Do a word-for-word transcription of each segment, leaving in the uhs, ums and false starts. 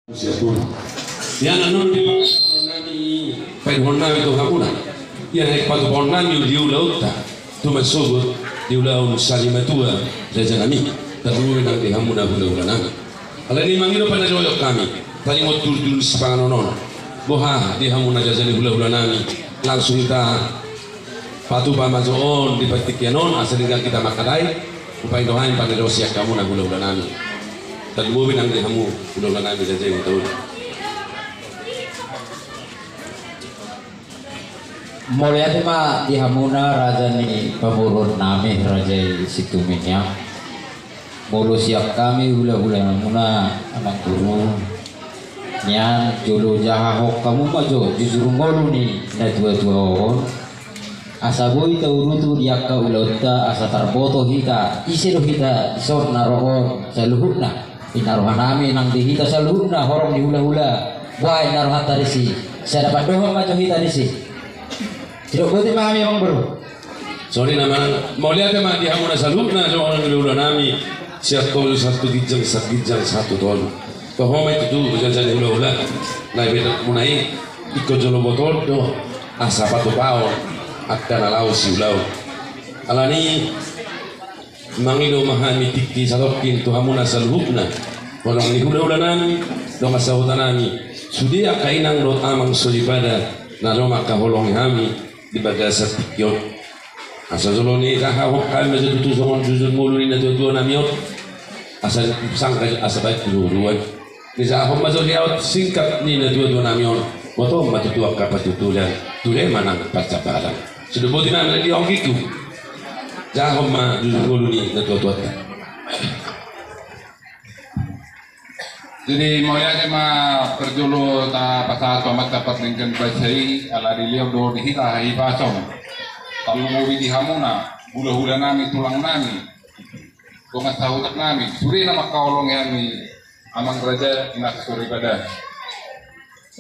Siapun. Ia na nunga di panganon nami, paidongan nami tu hamuna. Ia na patupaon nami di ulaonta, tu masogot di ulaon salimatua raja nami. Tarlumobi nang di hamuna hulahula nami. Alani mangido panajojo hami, taringot turtur sipanganon on. Boha di hamuna raja ni hulahula nami, langsung hita patupa ma jo on di partingkian on, asa denggan hita mangkatai. Upa indo hain pande dosi angka muna hulahula nami. Tarlumobi nang di hamu hulahula nami raja i, tahu. Mauliate ma di hamuna raja ni pamoruon nami, raja i Situmeang. Molo sian hami hulahula muna, amang guru, nian jolo jahahon hamu ma jo jujur ngolu ni natuatua on. Asa boi tauruti di angka ulaonta, asa tarboto hita ise do hita dison na ro on saluhutna. I na roha nami nang di hita saluhutna horong ni hulahula. Boha i na rohanta disi, sai dapot dohot ma jo hita disi. Sidok boti ma hami, amang guru. Songon i ma, mauliate ma di hamuna saluhutna jo horong ni hulahula nami. Sian tolu sahat tu ginjang, sahat ginjang sahat tu tolu. Toho ma i tutu raja ni hulahula. Na ibetak muna i, ingkon jolo botol do asa patupaon angka na laho siulaon. Alani mangido ma hami tingki satongkin tu hamuna saluhutna, horong ni hulahula nami, dongan sahuta nami, sude angka inang dohot amang soripada na ro mangkaholongi hami di bagasan tingki on. Asa jolo ni jahahon hami ma jo tutu songon jujur ngolu ni natuatua nami on. Asa sangka asa baen tu huruan. Dijahahon ma jo riwayat singkat ni natuatua nami on. Botohon ma tutu angka partuturan. Tutu ma nang pansamotan. Sidok boti ma nang di ongkiku. Jahahon ma jujur ngolu ni natuatuanta. Jadi mauliate ma, parjolo tapasahat tu Amanta Pardenggan Basa i, ala dilehon do di hita hahipason. Tarlumobi di hamuna hulahula nami, tulang nami, dongan sahuta nami, sude na mangkaholongi hami, amang raja, inang soripada.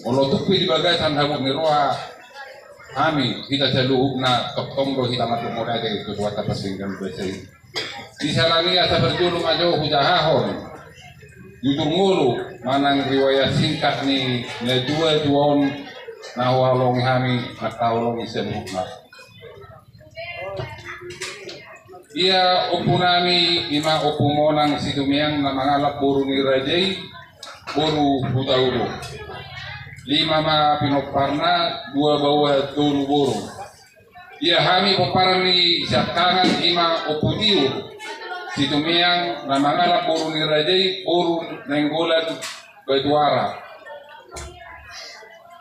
Molo tung pe di bagasan habot ni roha hami, hita saluhutna, tongtong do hita mandok mauliate tu Amanta Pardenggan Basa i. Di siala ni i asa parjolo ma jo hujahahon jujur ngolu manang riwayat singkat ni natuatua on na huhaholongi hami, na taholongi saluhutna. Ia ompu nami, i ma Ompu Monang Situmeang na mangalap boru ni raja i, boru Hutauruk. Lima ma pinomparna, dua baoa tolu boru. Ia hami pomparan ni siangkangan, i ma Ompu Tiur Situmeang na mangalap boru ni raja i, boru Nainggolan Batuara.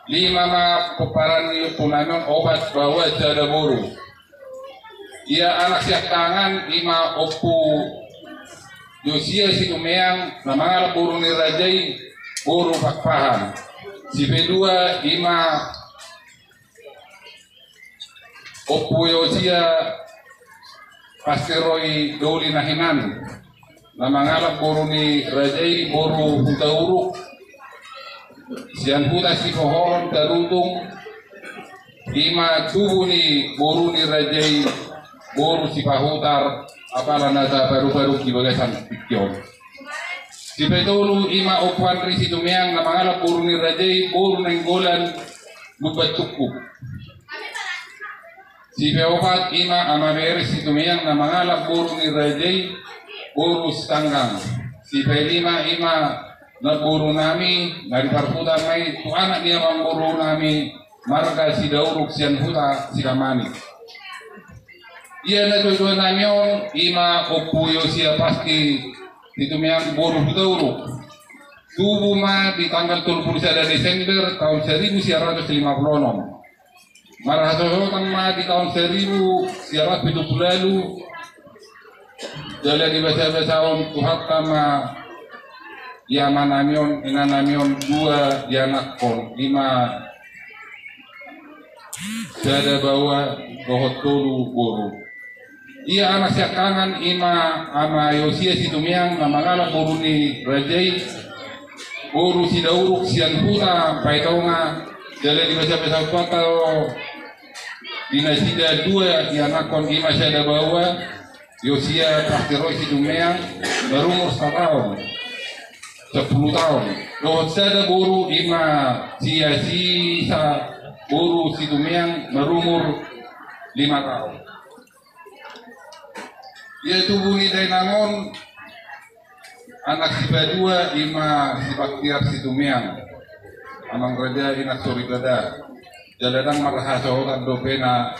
Lima ma pomparan ni ompu nami on, opat baoa sada boru. Ia anak siangkangan, i ma Ompu Yosia Situmeang na mangalap boru ni raja i, boru Pakpahan. Sipedua, i ma Ompu Yosia Pastiroi Doli Nahinan na mangalap boru ni raja i, boru Hutauruk. Sian huta Sipohoron Tarutung, i ma tubu ni boru ni raja i, boru Sipahutar, apala na taparuparu di bagasan tingki on. Sipatolu, i ma Ompu Andri Situmeang na mangalap boru ni raja i, boru Nainggolan Lumban Tungkuk. Sipaopat, i ma Ama Beres Situmeang na mangalap boru ni raja i, boru Sitanggang. Sipalima, i ma namboru nami na di parhutaan nai, tu anak ni amangboru nami marga Sidauruk sian huta Silamani. Ia natuatua nami on, i ma Ompu Yosia Pasti Situmeang boru Hutauruk. Tubu ma di tanggal tolu pulu sada Desember taon saribu sia ratus lima pulu onom. Marhasohotan ma di taon saribu sia ratus pitu pulu ualu. Jala dibasabasahon Tuhanta ma i ama nami on, ina nami on, dua ianakhon, i ma sada baoa dohot tolu boru. Ia anak siangkangan, i ma Ama Yosia Situmeang na mangalap boru ni raja i, boru Sidauruk sian huta Paitonga. Jala dibasabasahon Tuhanta do di nasida dua ianakhon, i ma sada baoa, Yosia Pastiroi Situmeang, marumur sataon. sampulu taon. Dohot sada boru i ma si Asi, sa boru Situmeang marumur lima taon. Ia tubu ni dainang on anak sipadua i ma si Baktiar Situmeang, amang raja inang soripada. Jala ndang marhasohotan dope na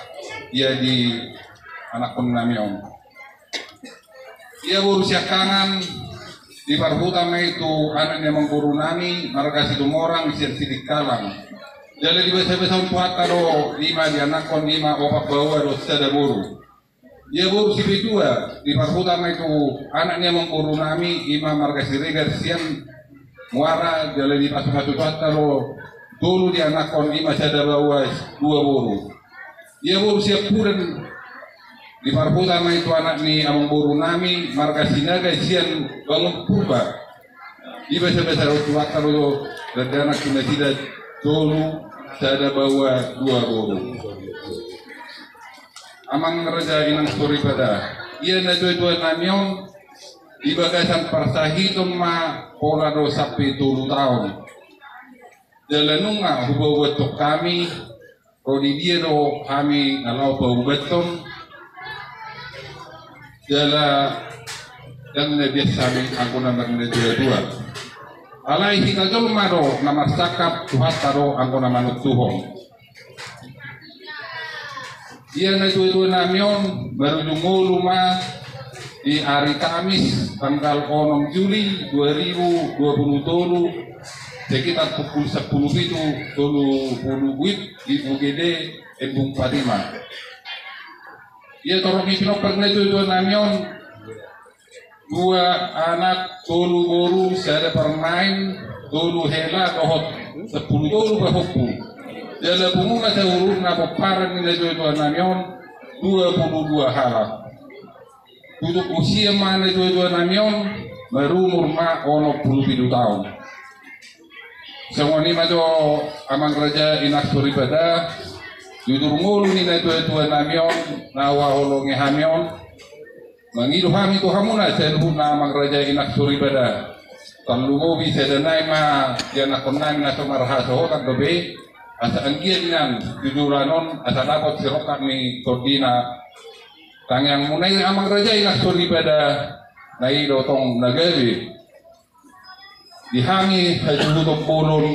ia di anakkon nami on. Ia boru siangkangan, diparhuta ma i tu anak ni amangboru nami marga Situmorang sian Sidikalang. Jala dibasabasahon Tuhanta do i ma di anakkon i ma opat baoa dohot sada boru. Ia boru sipitua, diparhuta ma i tu anak ni amangboru nami i ma marga Siregar sian Muara, jala dipasupasu Tuhanta do tolu di anakkon i ma sada baoa dua boru. Ia boru siampulu, diparhuta ma i tu anak ni amangboru nami marga Sinaga sian Bangun Purba. Dibasabasahon Tuhanta do dakdanak tu nasida tolu, sada baoa dua boru. Amang raja inang soripada, ia natuatua nami on di bagasan parsahiton ma pola do sampe tolu taon. Jala nunga hubaobathon hami, ro di dia do hami na laho paobathon. Jala ndang na biasa hami anggo na marnatuatua. Alai hita jolma do na marsangkap, Tuhanta do anggo na manontuhon. Ia natuatua nami on marujung ngolu ma di ari Kamis tanggal onom Juli dua ribu dua puluh tolu, sekitar pukul sampulu pitu tolu pulu wib di U G D Embung Patima. Ia torop ni pinompar natuatua nami on, dua anak, tolu boru, sada parumaen, tolu hela dohot sampulu tolu pahompu. Jala punguna saluhutna pomparan ni natuatua nami on dua pulu dua halak. Tutup usia ma natuatua nami on, marumur ma onom pulu pitu taon. Songon i ma jo amang raja inang soripada, di udur ngolu ni natuatua nami on na huhaholongi hami on, mangido hami tu hamuna saluhutna amang raja inang soripada. Tarlumobi sada nai ma di anakkon nami na so marhasohotan dope, asa anggiat nian tu joloan on asa dapot sirongkap ni tondina tangiangmuna i amang raja inang soripada. Na i do tong na gabe di hami hasuhuton bolon,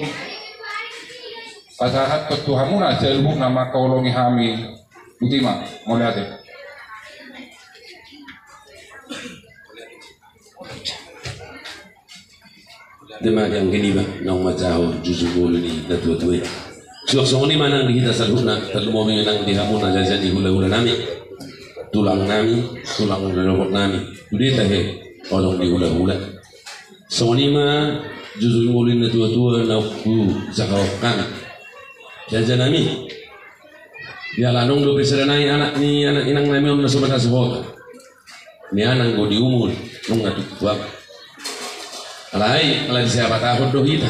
pasahathon tu hamuna saluhutna mangkaholongi hami. Botima, mauliate. Dema di anggi niba naung manjalo jujung ngolu ni natuatua i. Suang songon i ma nang di hita saluhutna, tarlumobi nang di hamuna jaja ni hulahula nami, tulang nami, tulang ni dapot nami. Tudia tahe holong ni hulahula. Songon i ma jujung ngolu ni natuatua na hujalo hami. Jaja nami, jala adong dope sada nai anak ni anak inang nami on na so marhasohotan. Nian anggo di umur nunga tua. Alai ala ni siapa tahu do hita.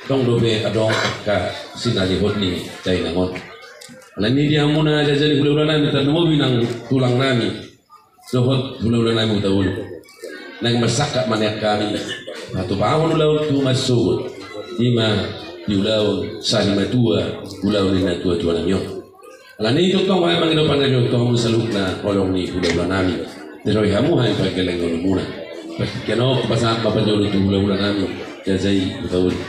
Tong dope adong angka sinalihon ni dainang on. Alani i di hamuna jaja ni hulahula nami, tarlumobi nang tulang nami dohot hulahula nami Hutauruk. Naeng marsangkap ma nian hami patupahon ulaon tu marsogot, i ma di ulaon sari matua, ulaon ni natuatua nami on. Alani i tongtong hami mangido pangayoon tu hamu saluhutna holong ni hulahula nami. Dirohi hamu hami panggalang ngolumuna. Partingkian on hupasahat ma panjolo tu hulahula nami jaja i Hutauruk.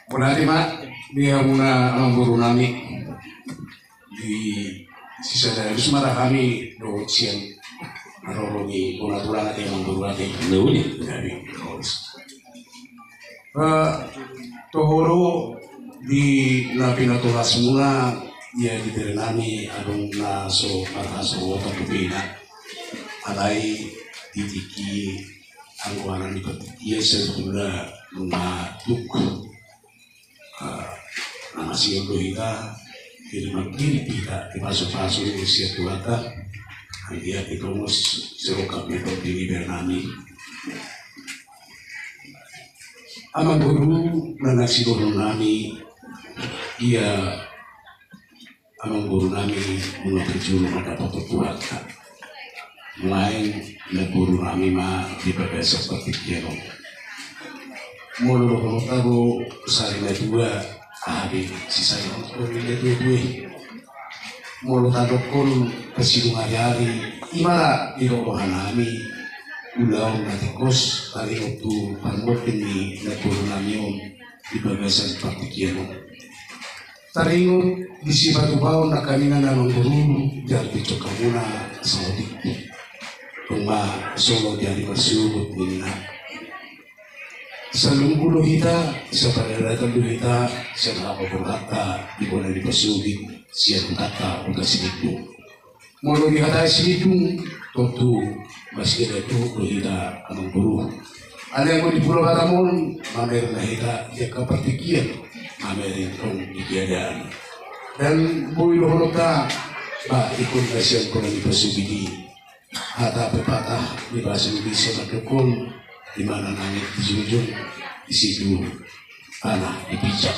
Mauliate ma di hamuna amangboru nami. Di sisada alus ma ra hami dohot sian haroro ni bona tulang ate amangboru ate. Na uli. Jadi, terus. Eh, toho do di na pinatolhasmuna, ia di bere nami adong na so marhasohotan dope na. Alai di tingki anggo anak ni patik ia sebetulna na tuk. Eh, na masihol do hita, jadi mangkirim hita di pasupasu ni sian Tuhanta. Anggiat di tongos sirongkap ni tondi ni bere nami. Amangboru na nang sibohon nami, Ia amangboru nami, molo parjolo ma dapotan Tuhanta, lae namboru nami ma di bagasan partingkian on. Molo dohononta do sari na dua, aha be sisari on di na dua-dua i. Molo tadokkon pasidung ari-ari, ima ra di roha nami ulaon na tingkos taringot tu parmonding ni namboru nami on di bagasan partingkian on. Taringot di sipatupaon nangkaningan amangboru, jala pintor hamuna saotik. Tung ma solo di ari marsogot ninna. Salungkul do hita, saparadatan do hita, sian hapoporanta di bona ni pasogit, sian hutanta Huta Silindung. Molo di hata Silindung, tontu masih ada tu do hita amangboru. Alai anggo di Pulo Batam on, mamereng ma hita di angka partingkian, mamereng tong di keadaan. Dan boi dohononta, ba, ingkon na sian bona ni pasogit i. Hata pepatah di bahasa Indonesia mandok on, di mana langit dijunjung, di situ tanah dipijak.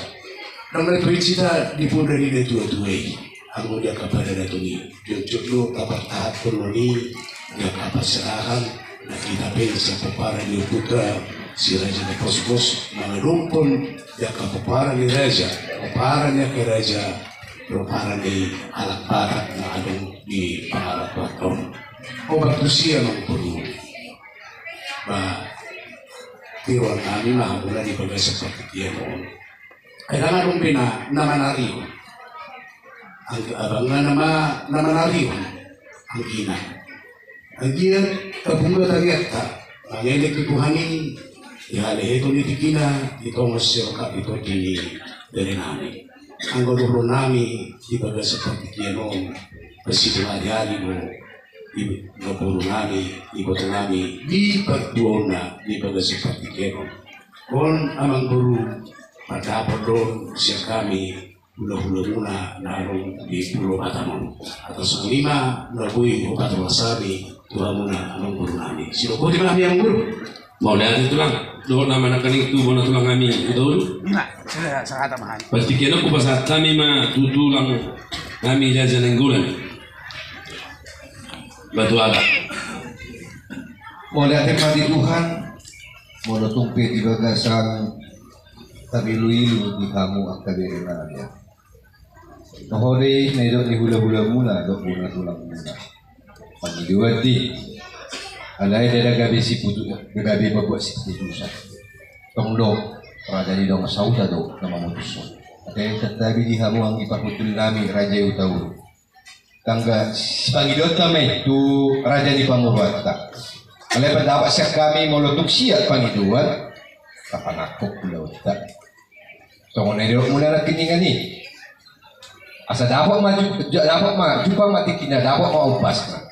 Ndang na tuin hita di poda ni na tua-tua i. Anggo di angka paradaton i, jotjot do tapartahankon on i di angka parserahan. Na hita pe sian pomparan ni ompunta si Raja Naposgos mangadophon di angka pomparan ni raja, pomparan ni angka raja, pomparan ni halak Batak na adong di pangarantoan on. Obat tusi amangboru. Ba, tiruan nami ma hamuna di bagasan partingkian on. Ai ndang adong be na manarihon. Anggo abang na ma na manarihon anggina. Anggiat tapungka tangiangta mangelek tu Tuhan i, di haleheton ni tingkina, di tonga sirongkap ni tondi ni bere nami. Anggo dohonon nami di bagasan partingkian on, pasidung ari-ari do di namboru nami, di iboto nami, di partuaonna di bagasan partingkian on. On amangboru, pandapot do on sian hami hula-hulamuna na adong di Pulo Batam on. Atas nama i ma na boi hupatulas hami tu hamuna amangboru nami. Sidok boti ma hami amangboru. Mauliate tulang. Dohot nama nangkaning tu bona tulang hami Hutaulu. Ima, sudah sahata ma hami. Partingkian on hupasahat hami ma tu tulang hami Raja Nainggolan. Batu Atak. Mauliate ma di Tuhan. Molo tung pe di bagasan tamilu-ilu di hamu angka bere nami. Toho do i na nidok ni hula-hulamuna dohot bona tulangmuna. Pangidoan do i. Alai ndada gabe siputu, ndada gabe mambuat siputusan. Tong do, raja ni dongan sahuta do na mamutushon. Ate santabi di hamu anggi parhundul nami Raja i Hutaulu. Tangga sipangidoanta ma i tu raja ni pamoruonta. Alai pendapat sian hami molo tung siat pangidoan, tapanangkok ulaonta. Songon na nidokmuna nangkiningan i. Asa dapot ma ju-, dapot ma, jumpang ma tingkina, dapot ma ombasna.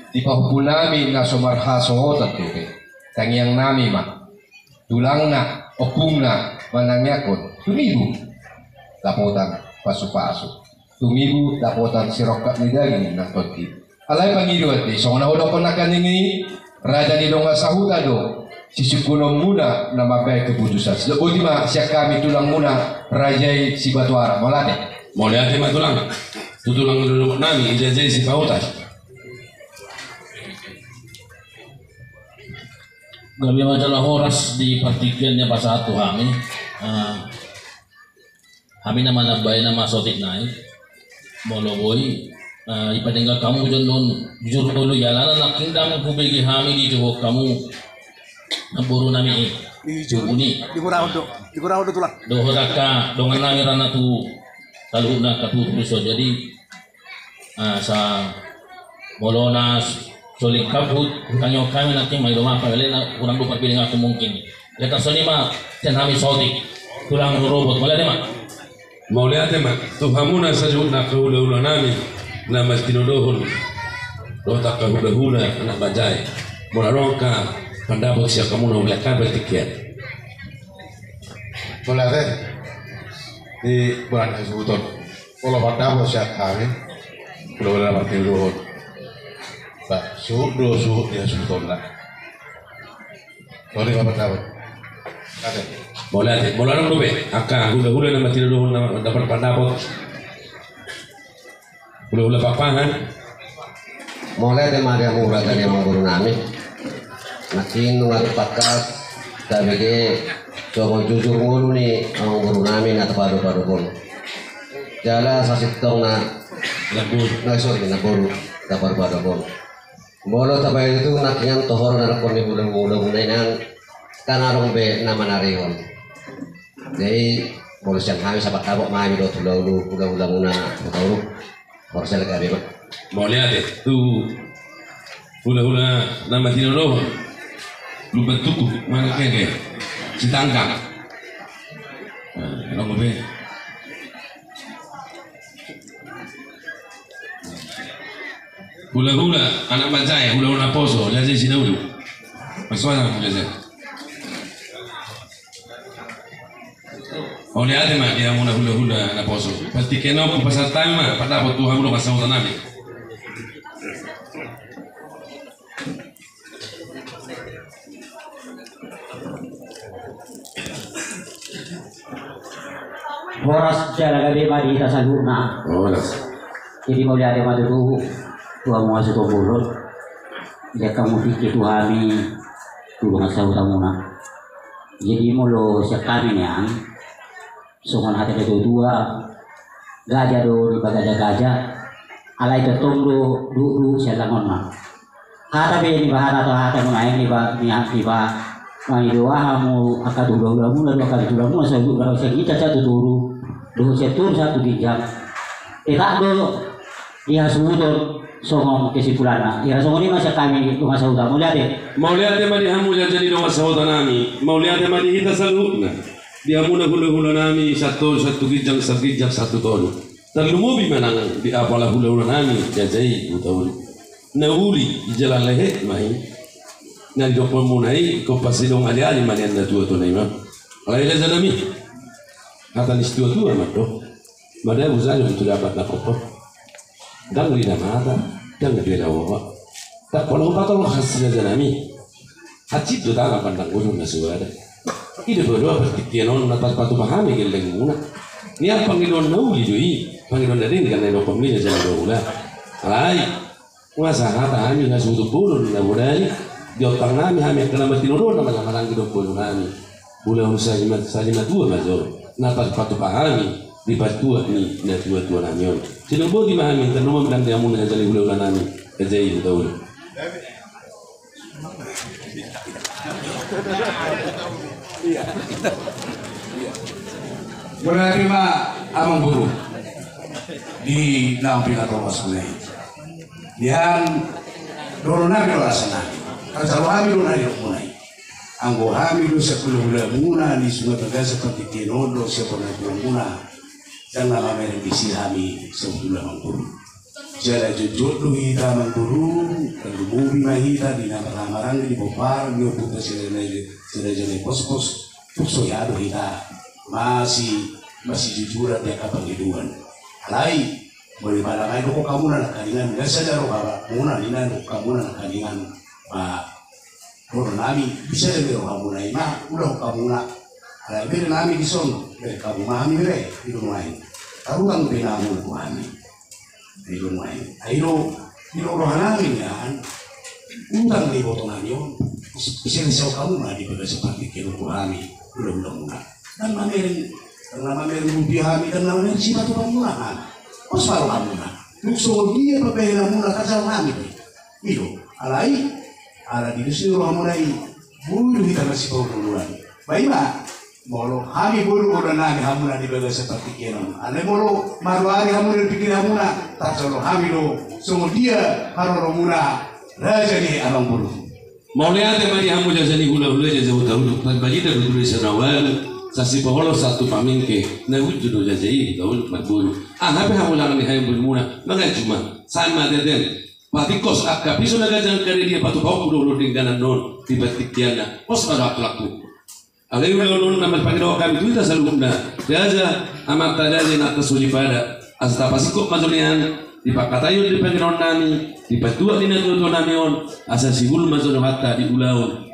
Di pahompu nami na so marhasohotan dope. Tangiang nami ma. Tulangna, ompungna, manangiangkon. Tumibu. Dapotan pasu-pasu. Tumibu dapotan sirongkap ni daging nang tondi. Alai pangidoan do i, songon na hudokkon nangkaning i, raja ni dongan sahuta do sisungkunonmuna na mambahen keputusan. Sidok boti ma sian hami tulangmuna raja i si Batu Arak. Mauliate. Mauliate ma tulang. Tu tulang ni dongan nami raja i si Batu Arak. Gabe ma jala horas di partingkian na pasahat tu hami. Ah, hami na manambai nama saotik nai. Molo boi, eh, dipadenggan hamu jolo on, jujur do ulaon i, alana nangkin ndang hubege hami dijou hamu namboru nami i. Dijou. Dijou i. Digurahon do, digurahon do tulang. Dohot angka dongan nami ra na tu saluhutna angka tutur i so. Jadi, ah, sa molo na so lengkap hut, hutangihon hami nanti ma i do ma, apalagi na hurang do parbedengan mungkin. Letak soni ma sian hami saotik. Tulang rorobot, mauliate ma. Mauliate ma tu hamuna saluhutna angka hula-hula nami na martinodohon dohot angka hula-hula anak bajai. Molo adong angka pandapot sian hamuna, mauliate ma. Mauliate. Di bona ni hasuhuton. Molo pandapot sian hami, hula-hula na martinodohon, ba, suhut do suhut ni hasuhutonna. Soni ma pandapot. Ate. Mauliate, molo adong dope angka hulahula na martinodohon, na dapat pandapot. Hulahula Pakpahan. Mauliate ma di hamu raja ni amangboru nami. Nangkin nunga tangkas tabege songon jujur ngolu ni amangboru nami na tapadopadop on. Jala sasintongna na boru, na, sorry, na boru tapadopadop on. Molo tabahen tu nangkiningan tohoron na dokkon ni hulahula, hulahula inang, ndang adong be na manarihon. Jadi molo sian hami sapat dapot ma hami dohot hulahula, hulahulamuna Hutauruk. Horas jala gabe ma. Mauliate tu hulahula na martinodohon. Lumban Tugu, manang keke Sitanggang. Nah, adong be. Hulahula anak manjae, hulahula naposo, jaja i sinaulu. Marsoada ma jaja. Mauliate ma di hamuna hulahula naposo. Partingkian on hupasahat hami ma pandapot tu hamu dongan sahuta nami. Horas jala gabe ma di hita saluhutna. Horas. Jadi mauliate ma tutu tu hamu hasuhuton bolon. Jadi hamu tingki tu hami tu dongan sahutamuna. Jadi molo sian hami nian, songon hata ni natuatua, gaja do dipagaja-gaja, alai tongtong do duhut-duhut sian langonna. Hata be ni ba hata atau hata muna i ni ba, ni hata ni ba, mangido hamu angka tu hulahulamuna, tu angka tu hulahulamuna, saluhutna, sian ginjang sahat tu toru, dohot sian toru sahat tu ginjang. Tetap do di hasuhuton songon kesimpulanna. Ia songon i ma sian hami dongan sahuta. Mauliate. Mauliate ma di hamu jaja ni dongan sahuta nami. Mauliate ma di hita saluhutna. Di hamuna hulahula nami, sahat tu toru, sahat tu ginjang, sahat ginjang sahat tu toru. Tarlumobi ma nang di apala hulahula nami, jaja i Hutauruk. Na uli di jala lehet ma i. Na didokkonmuna i, ingkon pasidong aliali ma nian natuatua na i ma. Alai raja nami, hata ni situatua ma do. Madabu sajo tu dapat na popo. Ndang dina mata, ndang dina oa. Ndang pola hupatorang hansit raja nami. Hansit do tangan pandang ujung na suada. I do padoa partingkian on na tarpatupa hami gellengmuna. Nian pangidoan na uli do i, pangidoan na denggan na nidokkonmi na jala dua ula. Alai, masa hata hami na suhuton bolon na bodari, di ontang nami hami angka na martinodohon na manang-manang di dohot bolon nami. Ulaon sari ma-, sari matua ma jo, na tarpatupa hami di patupa ni natuatua nami on. Sidung boti ma hami, tarlumobi nang di hamuna jaja ni hulahula nami, jaja i Hutauruk. Mauliate ma amangboru di naung pinatolhas muna i. Nian dohonon nami do alasan nami. Tarjalo hami do na nidokmuna i. Anggo hami do sian hulahulamuna di Sumagaja partingkian on dohot sian partingkianmuna, ndang na mamereng disi hami saluhutna amangboru. Jala jotjot do hita amangboru, tarlumobi ma hita di na marhahamaranggi, di pomparan ni ompunta si Raja Nai, si Raja Naipospos, tung so hea do hita masi, masijujuran di angka pangidoan. Alai, molo dipadangai do hamu na nangkiningan, ndang sadia rohamuna, ninna do hamu na nangkiningan, ba, dohonon nami, bisa do rohamuna i ma, ulaon hamuna. Alai bere nami dison, bere hamu ma hami bere, i do nuaeng. Tarutang do bere nami tu hami. I do nuaeng. Ai do, i do roha nami nian, utang do iboto nami on. Bisa do hamu ma di bagasan partingkian on tu hami, ulaonmuna. Ndang mamereng, ndang na mamereng rupiah hami, ndang na mamereng sipatupa muna hami. Pos ma rohamuna. Dung songon dia pambahenanmuna tarjalo hami do i. I do, alai, ala dilus ni rohamuna i, boi do hita masipaolooloan. Ba i ma, molo hami boi do godan nami hamuna di bagasan partingkian on. Alai molo marroari hamuna dipikiri hamuna, tarjalo hami do songon dia haroromuna, raja ni amangboru. Mauliate ma di hamu jaja ni hulahula, jaja Hutauruk, na marhite do tulis na ualu, sasipaholo sahat tu pamingke, na unju do jaja i Hutauruk marboru. Aha pe hamulangan ni haimburumuna, mangaju ma, sai ma teten. Patingkos angka piso na ganjang angka dia, patupa hon do ro dengganan on di partingkianna. Pos ma do angka laku. Alai ulaon on na marpangidoan hami tu hita saluhutna, raja, amanta raja, inanta soripada, asa tapasingkop ma jo nian di pangkataion di pangidoan nami, di patupa ni natuatua nami on, asa sihul ma jo rohanta di ulaon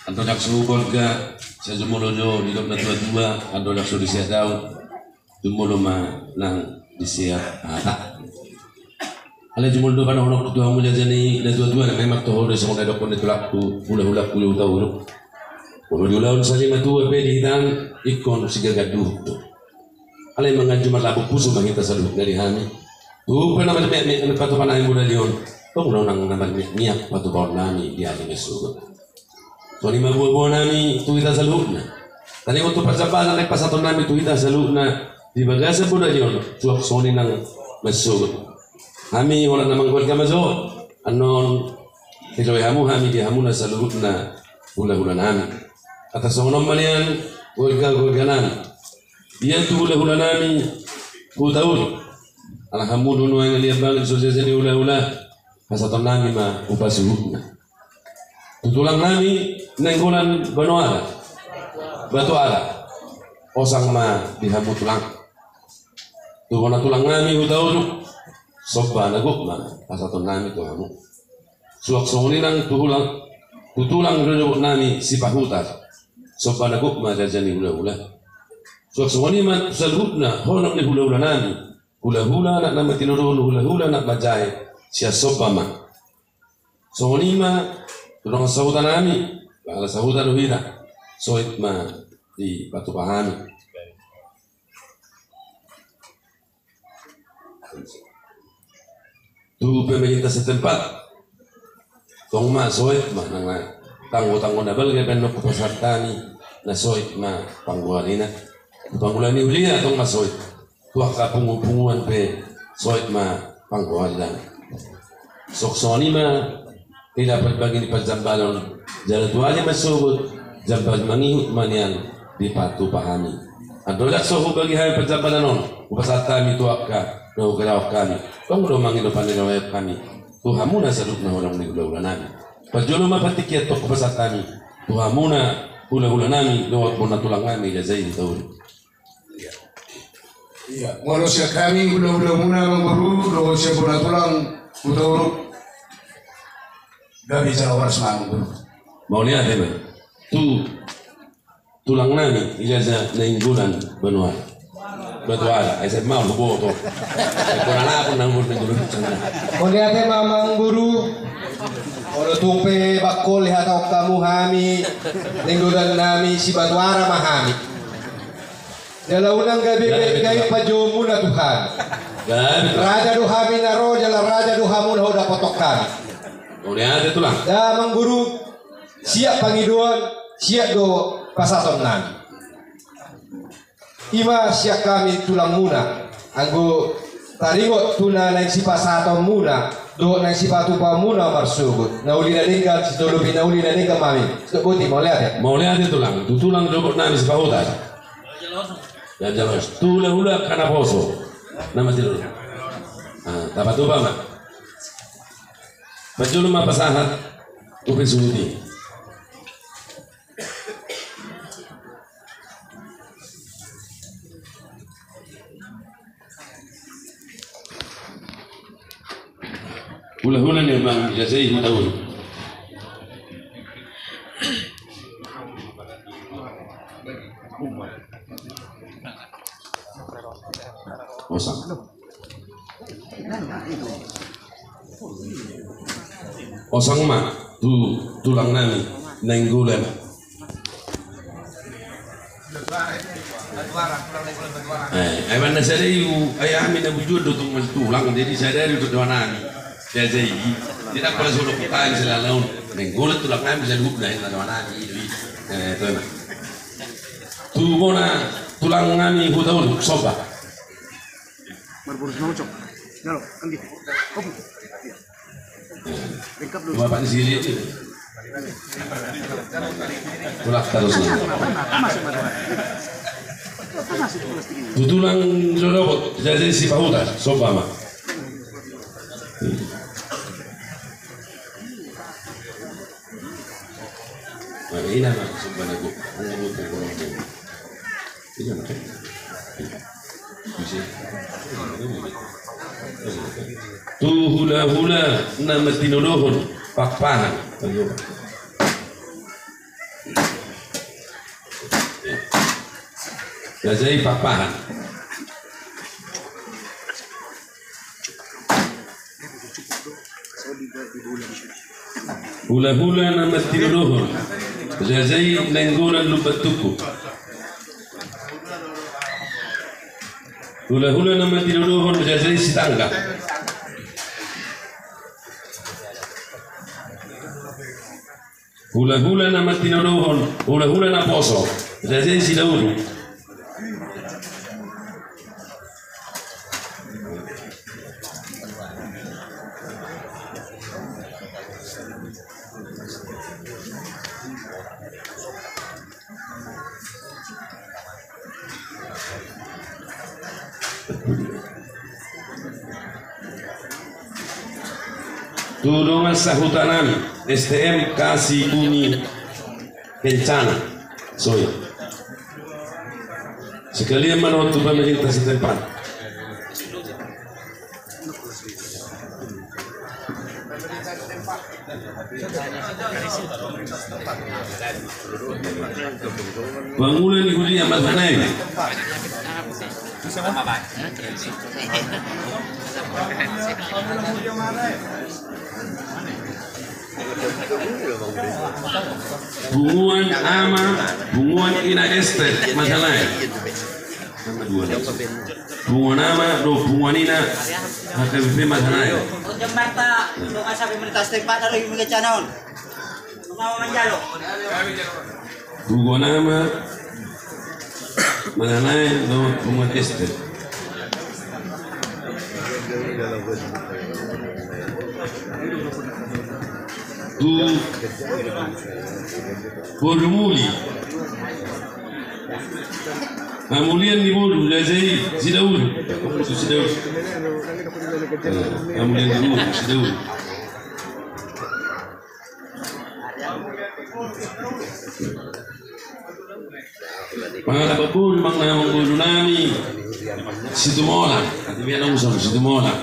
Andorang so borga, sai jumolo jo didok na tua-tua, andorang so disiat daun, jumolo ma nang disiat hata. Alai jumolo do panahonon tu hamu jaja ni na tua-tua, na memang toho do songon na didokkon ni tulangku, hula-hula, hula-hula Hutauruk. Molo diulahon sari matua pe di hita an, ingkon sigagan duhut do. Alai manganju marlambok pusu ma hita saluhutna di hami. Tung pe na marmiak-miak patupa nami modali on, tung do nang na marmiak-miak patupaon nami di ari na sogot. Songon i ma boa-boa nami tu hita saluhutna. Taringot tu parjambaran na pasahaton nami tu hita saluhutna di bagasan modali on, suang songon i nang marsogot. Hami holan na manggoarga ma jo, annon diloe hamu hami di hamuna saluhutna hula-hula nami. Asa songon on ma nian goarga-goarga nami. Ia tu hula-hula nami Hutauruk. Ala hamu do nuaeng na liat banget so jaja ni hula-hula, pasahaton nami ma upa suhutna. Tu tulang nami Nainggolan Banoara, Batuara. Osang ma di hamu tulang. Tu bona tulang nami Hutauruk, somba na gok ma pasahaton nami tu hamu. Suang songon i nang tu hula, tu tulang rorobot nami Sipahutar, somba na gok ma jaja ni hula-hula. Suang songon i ma tu saluhutna horong ni hula-hula nami, hula-hula anak na matinuruhon, hula-hula anak manjae, sian somba ma. Songon i ma tu dongan sahuta nami, ala sahuta do hita, soit ma dipatupa hami. Tu pemerintah setempat, tong ma soit ma nang na tanggo-tanggo na balga pe annon hupasahat hami, na soit ma panggoarina. Tu pangula ni huria tong ma soit. Tu angka pungu-punguan pe soit ma panggoarina. Suang songon i ma di dapat bagi ni parjambaran on, jala tu ari marsogot, jambar mangihut ma nian dipatupa hami. Andorang so hubagi hami parjambaran on, hupasahat hami tu angka na hugaraon hami, tong do mangido panirameon hami tu hamuna saluhutna horong ni hula-hula nami. Parjolo ma partingkian tong hupasahat hami tu hamuna hula-hula nami dohot bona tulang nami raja i Hutauruk. Ia, molo sian hami hula-hula muna Amangboru dohot sian bona tulang Hutauruk, gabe jala horas ma Amangboru. Mauliate ma tu tulang nami i raja Nainggolan Banoara, Batuara, S M A huboto. Ekola na pun nang Nainggolan. Mauliate ma Amangboru. Molo tung pe bangkol dihatahon hamu hami, Nainggolan nami Sibatuara ma hami. Jala unang gabe, gabe, gabe, gabe panjouonmuna tu hami. Gabe. Raja do hami na ro, jala raja do hamu na hudapothon hami. Mauliate tulang. Damang guru, siap pangidoan, siap do pasahaton nami. Ima sian hami tulangmuna, anggo taringot tu na naeng sipasahatonmuna dohot naeng sipatupaonmuna marsogot, na uli na denggan, sitolopi na uli na denggan ma hami. Sitop boti, mauliate. Mauliate tulang, tu tulang rorobot nami Sipahutar. Jala jala, tu hula-hula angka naposo. Nama tidur. Ah, tapatupa ma. Parjolo ma pasahat upa suhut i. Hula-hula ni amang, ijasai hula-hula. Osang. Osang ma tu tulang nami. Nainggolan. Eh, ai manna sadari u, ai hami na bujur do tong matulang, jadi sadari do doan hami. Jadi, tidak pernah suruh kota di selalu. Nainggolan tulang hami saluhutna, na doan hami, jadi, eh, tu na. Tu bona tulang hami Hutauruk, somba. Marboru Simangucok. Jalo, kan gitu. Kopi. Lengkap dulu. Bapak di sini. Tulak terus. Masuk, masuk. Masuk, masuk. Tu tulang Rorobot, jadi si Pahuta, somba ma. Nah, ini nama somba na gok. Ini nama. Tu hulahula na mantinodohon Pakpahan. Jadi Pakpahan. Hulahula na mantinodohon, Rajai Nainggolan Lumban Tungku. Hulahula na mantinodohon, Rajai Sitanggang. Hulahula na mantinodohon, hulahula naposo, Rajai Sidauru. Tu dongan sahutanami, S T M Kasi Bumi Kencana. Soi. Sekalian ma dohot tu pemerintah setempat. Pangula ni huria Matanai. Punguan ama, punguan ina Ester Matanai. Punguan ama dohot punguan ina H K B P Matanai. Punguan ama Matanai dohot punguan Ester. Tu Boru Muli. Hamulian ni boru, Rajai Sidauru. Sidauru. Hamulian ni boru, Sidauru. Pangalapan boru, amang na amangboru nami Situmorang. Ate be adong Situmorang.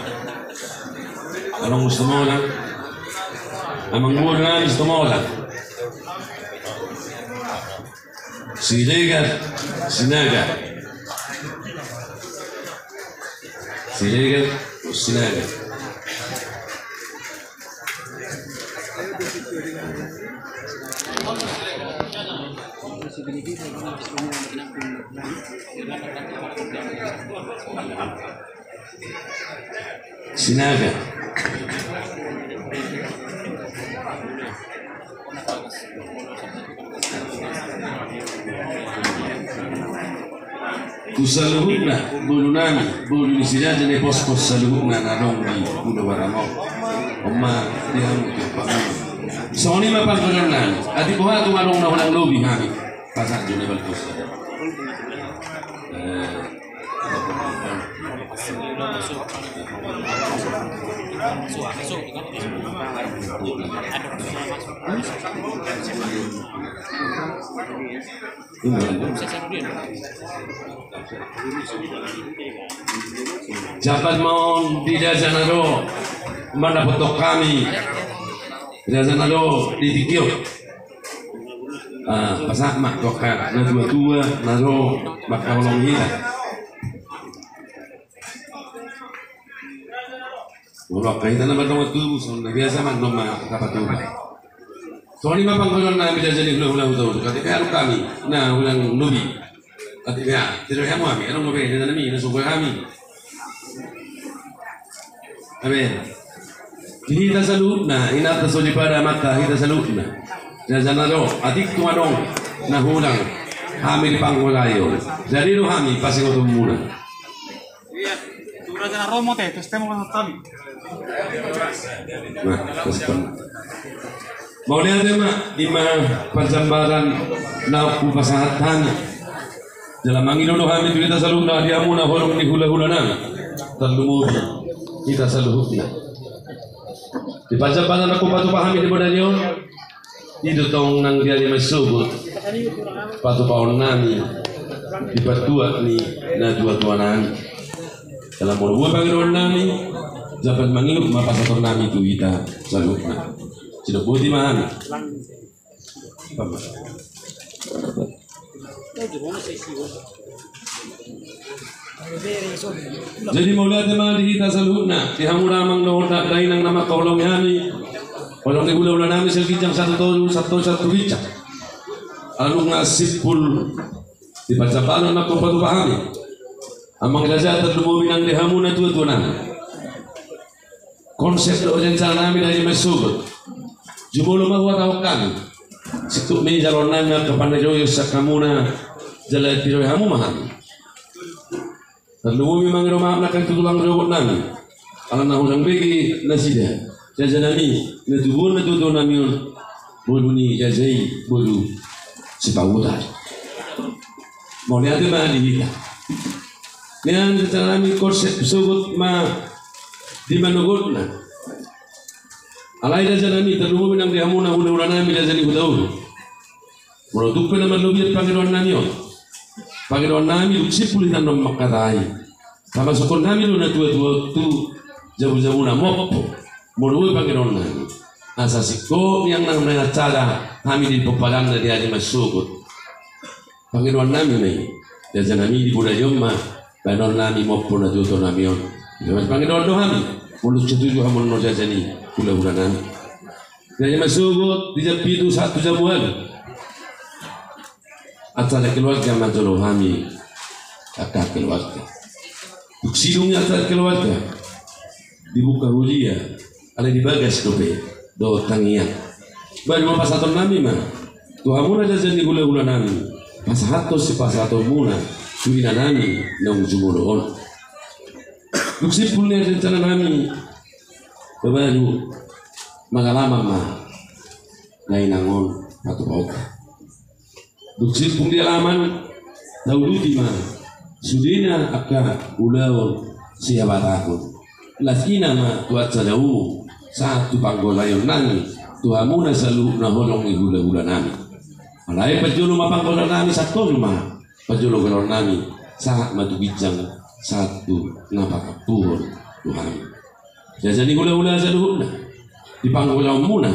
Adong Situmorang. Amangboru nami Situmorang. Siregar, Sinaga. Siregar, Sinaga. Sinaga. Tu saluhutna boru nami, boru ni si Raja Napospos saluhutna na adong di Pulo Barangon. Oma, di hamu tu pamu. Songon i ma pangkadang nami. Atik boha tu adong na unang lobi hami. Pasahat jo na baltus. Eh. Jabat ma on di raja na ro, mandapothon hami raja na ro di tingki on. Ah, pasahat ma tu angka na tua-tua na ro mangkaholongi hita. Molo angka hita na mardongan tubu, songon na biasa ma, annon ma angka patubu. Songon i ma panggoion nami jajani hulahula Hutauruk, ate pe adong hami na unang lobi. Ate pe, ah, tiro hamu hami, adong lobi, na nami, na sogo hami. Amen. Di hita saluhutna, inanta soripada amanta hita saluhutna. Jajana do, atik tu adong na hulang hami di panggoion. Jadi do hami pasingotonmuna. Iya, tu raja na romo te, tu stem mo kami. Nah, terus. Mauliate ma, ima parjambaran na hupasahat hami. Jala mangido do hami tu hita saluhutna di hamuna holong ni hulahula nami. Tarlumobi hita saluhutna. Di parjambaran na hupatupa hami di bodari on. I do tong nang di ari na sogot patupaon nami di partuat ni natuatua nami. Jala molo boi pangidoan nami, jabat mangido ma pasahaton nami tu hita saluhutna. Sidok boti ma hami. Jadi mauliate ma di hita saluhutna, di hamu damang dohot dainang na mangkaholongi hami. Holong ni hulahula nami sian ginjang sahat tu toru, sahat tu toru sahat tu ginjang. Ala nunga simpul di parjambaran na hupatupa hami. Amang raja, tarlumobi nang di hamu natuatua nami. Konsep dohot rencana nami di ari na sogot. Jumolo ma huhatahon hami. Singkop ma i jaloon nami angka pangidoan sian hamuna, jala tiroi hamu ma hami. Tarlumobi mangido maaf nang tu tulang dohot nami. Ala na hurang bege nasida. Jaja nami, na tubuan natuatua nami on. Boru ni jaja i, boru Sipauta. Mauliate ma di hita. Nian rencana nami konsep sogot ma di manogotna. Alai raja nami, tarlumobi nang di hamuna hulahula nami raja ni Hutauruk. Molo tung pe na marlobian pangidoan nami on. Pangidoan nami dung simpul hita annon mangkatai. Pamasukhon nami do natuatua tu jabujabuna mompo. Molo boi pangidoan nami. Asa singkop nian nang na acara hami di pomparanna di ari na sogot. Pangidoan nami ma i. Jaja nami di bodari on ma. Baenon nami mompo natuatua nami on. Ima pangidoan do hami. Molo setuju hamu annon jaja ni hulahula nami. Di ari na sogot di jam pitu sahat tu jam ualu. Acara keluarga ma jolo hami. Angka keluarga. Dung sidung ni acara keluarga. Dibuka huria. Alai di bagas dope dohot tangiang. Baru ma pasahaton nami ma tu hamuna jaja ni hulahula nami, pasahathon sipasahatonmuna tu ina nami naung jumolo on. Dung simpul ni rencana nami, baru mangalaman ma dainang on patupaonta. Dung simpul di alaman, tauduti ma sudena angka ulaon sihabatahon. Las ina ma tu acara umum sahat tu panggolaon nami tu hamuna saluhutna holong ni hulahula nami. Alai parjolo ma panggolaon nami sahat tu on ma parjolo galaon nami sahat ma tu ginjang sahat tu na patampuhon tu hami. Jaja ni hulahula saluhutna, di panggolaonmuna,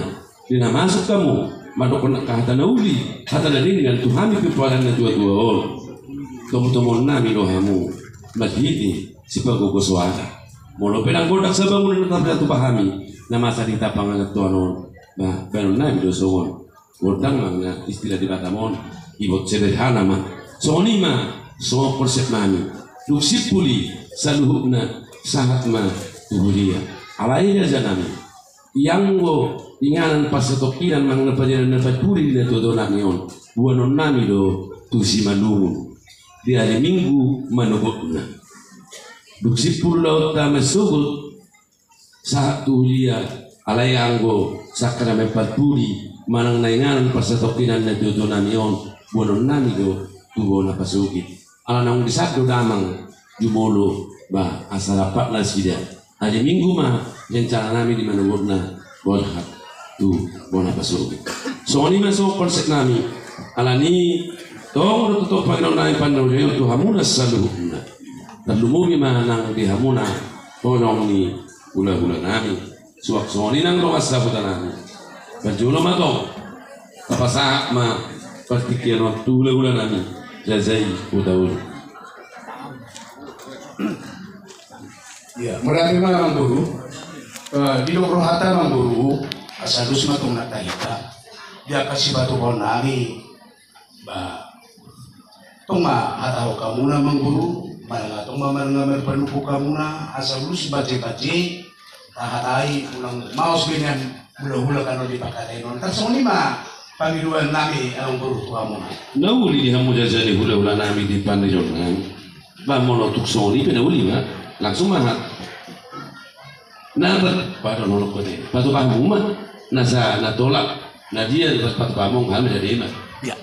di na masuk hamu mandokkon angka hata na uli, hata na denggan tu hami pomparan natuatua on. Tomutomuon nami do hamu marhite sipagogo soara. Molo pe ndang gondang sabangunan na tarpatupa hami na masa di hita pangarantoan on, ba baenon nami do songon gondang ma na istilah di Batam on, ibot sederhana ma. Songon i ma songon konsep nami. Dung simpul i saluhutna sahat ma tu huria. Alai raja nami, ianggo inganan parsatongkinan manang na padenan na parpudi di natuatua nami on, boanon nami do tu Simalungun di ari Minggu manogotna. Dung simpul ulaonta mansogot sahat tu huria, alai anggo sakramen parpudi manang na inganan parsatongkinan natuatua nami on, boanon nami do tu bona pasogit. Ala naung disan do damang jumolo, ba asa rap nasida. Ari Minggu ma rencana nami di manogotna borhat tu bona pasogit. Songon i ma songon konsep nami. Alani tong do totop pangidoan nami pandohot tu hamuna saluhutna. Tarlumobi ma nang di hamuna holong ni hulahula nami. Suang songon i nang dongan sahuta nami. Parjolo ma tong tapasahat ma partingkian on tu hulahula nami, jaja i Hutauruk. Ia, mauliate ma amang boru. Eh, didok rohanta amang boru, asa dos ma tong na tahita. di angka sipatupaon nami, ba, tong ma hatahon hamuna amang guru, manang tong ma manang marpanungkun hamuna, asa ulos bajebajeba, tahatai, unang maos be nian hulahula kan on di pangkataion on. Tarsongon i ma pangidoan nami amang guru tu hamuna. Na uli di hamu jaja ni hulahula nami di pangidoan nami. Ba molo tung songon i pe na uli ma, langsung ma ha. Na ba, pado nono kote. Patupa hamu ma, na sa, na tolap, na dia, patupa hamu, hami na dia ma. Ia.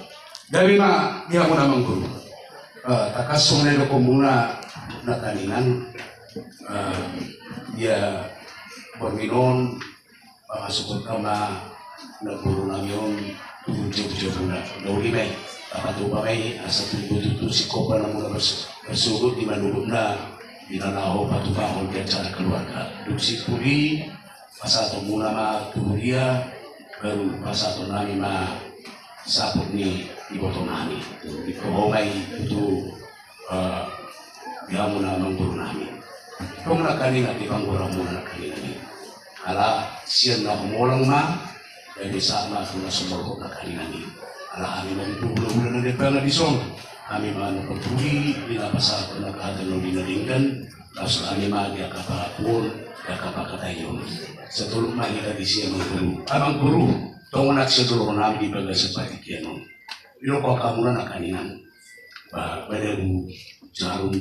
Gabe ma di hamuna amang guru. Eh, tangkas songon na didokhon muna nangkiningan, eh, ia, porminon, pamasukon ma namboru nami on tu jabujabuna. Na uli ma i, tapatupa ma i, asa tung botul tu singkop na muna marsogot di manogotna, di na laho patupahon di acara keluarga. Dung simpul i, pasahaton muna ma tu huria, baru pasahaton nami ma saput ni iboto nami. Di toho ma i tu, eh, di hamuna amang guru nami. Tong nangkiningan di panggoraon muna nangkiningan i. Ala sian na humolong ma, gabe sahat ma tu na sumolhot nangkiningan i. Ala hami ma di hulahula na denggan na dison. Hami ma na parpudi, di na pasahathon angka hata na uli na denggan, laos hami ma di angka pangakuon, di angka pangkataion. Satolop ma hita disi amang guru. Amang guru, tong nang sian dohonon nami di bagasan partingkian on. Didokhon hamuna nangkiningan. Ba, badabu jarum,